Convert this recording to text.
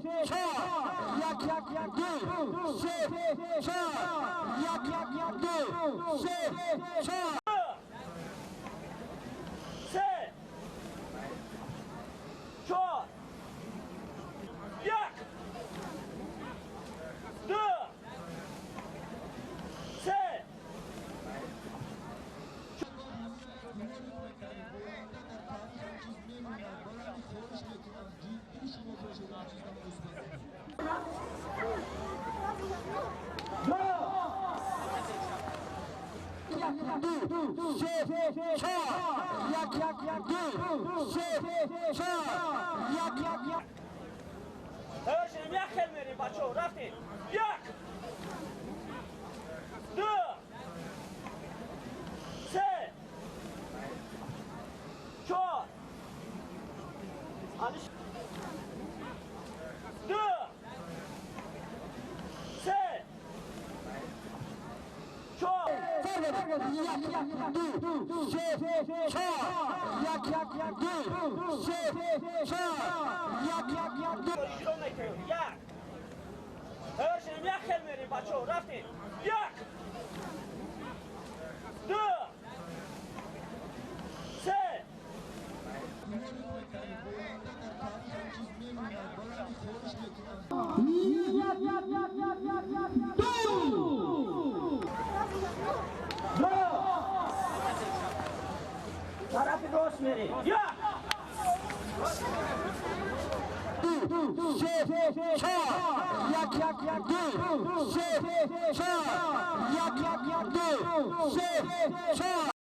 чор, як, ду, се, чор, як, ду, се, чор. Се, чор, як, ду, се. Ду, се, чор, як, ду, се, чор, як. Тайёр шудем, як хел мерем, бачаҳо, рафтем. Як, ду, се, чор. Алиш. Ду, се, чор. Як, ду, се, чор, як, ду, се, чор, як, ду. Иҷро мекунем. Як. Тайёр шудем, як хел мерем, бачаҳо, рафтем. Як, ду, се. Тарафи рост мерем. Як, ду, се, чор, як, ду, се, чор, як, ду, се, чор.